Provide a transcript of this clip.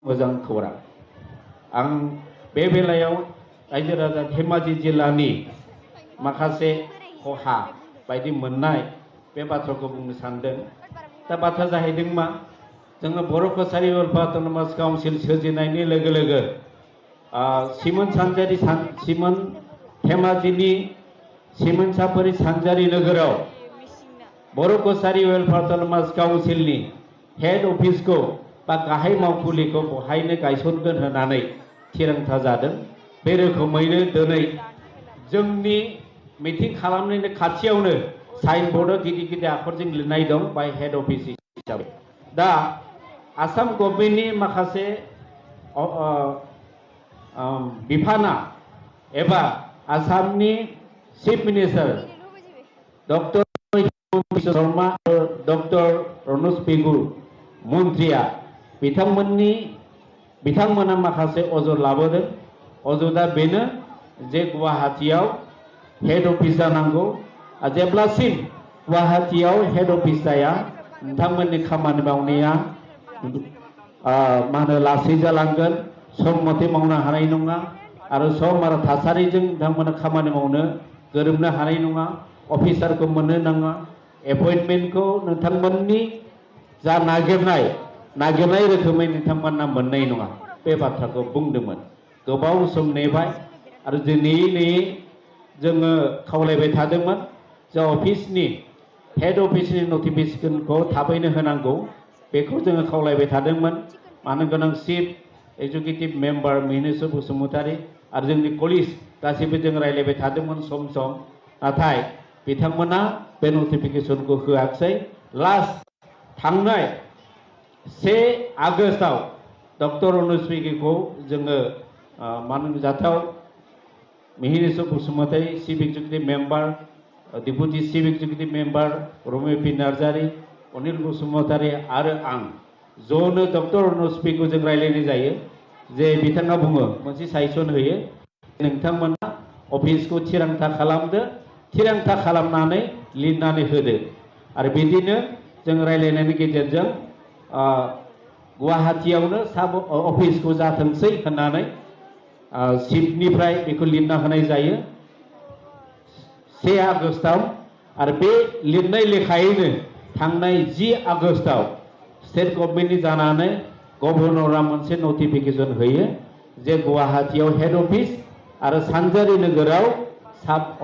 मोजां खौरां आं बे बेलायाव रायजो राजा धेमाजि जिल्लानि माखासे खहा बायदि मोननाय बे बाथ्राखौ बुंनो सानदों। दा बाथ्रा जाहैदों मा जोङो बर' कछारी वेलफेयार अट'नमास काउन्सिल सोरजिनायनि लोगो लोगो सिमोन सानजारि सिमोन धेमाजिनि सिमोन सापरि सानजारि नोगोराव बर' कछारी वेलफेयार अट'नमास काउन्सिलनि हेड अफिसखौ बा गाहाय मावखुलिखौ बहायनो गायसनगोन होननानै थिरांथा जादों। बे रोखोमैनो दिनै जोंनि मिटिं खालामनायनि खाथियावनो साइन बर्डआव गिदिर गिदिर आखरजों लिरनाय दं बाय हेड अफिस हिसाबै। दा आसाम गभर्नमेन्टनि माखासे बिफाना एबा आसामनि chief minister doctor Himanta Sharma आरो डक्टर रनज पेगु मन्त्रिया बिथांमोना माखासे अजद लाबोदों। अजदा बेनो जे गुवाहाटीयाव हेड अफिस जानांगौ। जेब्लासिम गुवाहाटीयाव हेड अफिस जाया नोंथांमोननि खामानि मावनाया लासै जालांगोन, सम मथे मावनो हानाय नङा आरो सम आरो थासारिजों नोंथांमोना खामानि मावनो गोरोबनो हानाय नङा, अफिसारखौ मोननो नाङा, एपइन्टमेन्टखौ नोंथांमोननि जा नागिरनाय रोखोमै नोंथांमोना मोननाय नङा, बे बाथ्राखौ बुंदोंमोन। गोबाव सम नेबाय आरो दिनै जोङो खावलायबाय थादोंमोन जे अफिसनि हेड अफिसनि नटिफिकेसनखौ थाबैनो होनांगौ, बेखौ जोङो खावलायबाय थादोंमोन। मानो गोनां चिफ एक्जिकिउटिभ मेम्बार मिहिनेश्वर बसुमतारी आरो जोंनि कलिग गासैबो जों रायलायबाय थादोंमोन सम नाथाय बिथांमोना बे नटिफिकेसनखौ होआखै। लास्ट थांनाय 1 आगस्टआव डक्टर रनज पेगुखौ जोङो मानजाथाव Mihineshwar Basumatary chief executive member, deputy chief executive member Ramesh P Narzary, Anil Basumatary आरो आं ज'नो डक्टर रनज पेगुजों रायलायनाय जायो जे बिथाङा बुङो मोनसे साजेसन होयो, नोंथांमोना अफिसखौ थिरांथा खालामदो, थिरांथा खालामनानै लिरनानै होदो। आरो बिदिनो जों रायलायनायनि गेजेरजों गुवाहाटीयावनो साब अफिसखौ जाथोंसै होननानै चिफनिफ्राय बेखौ लिरना होनाय जायो 1 आगस्टआव। आरो बे लिरनाय लेखायैनो थांनाय 10 आगस्टआव स्टेट गभर्नमेन्टनि जानानै गभर्नरा मोनसे नटिफिकेसन होयो जे गुवाहाटीयाव हेड अफिस आरो सानजारि नोगोराव साब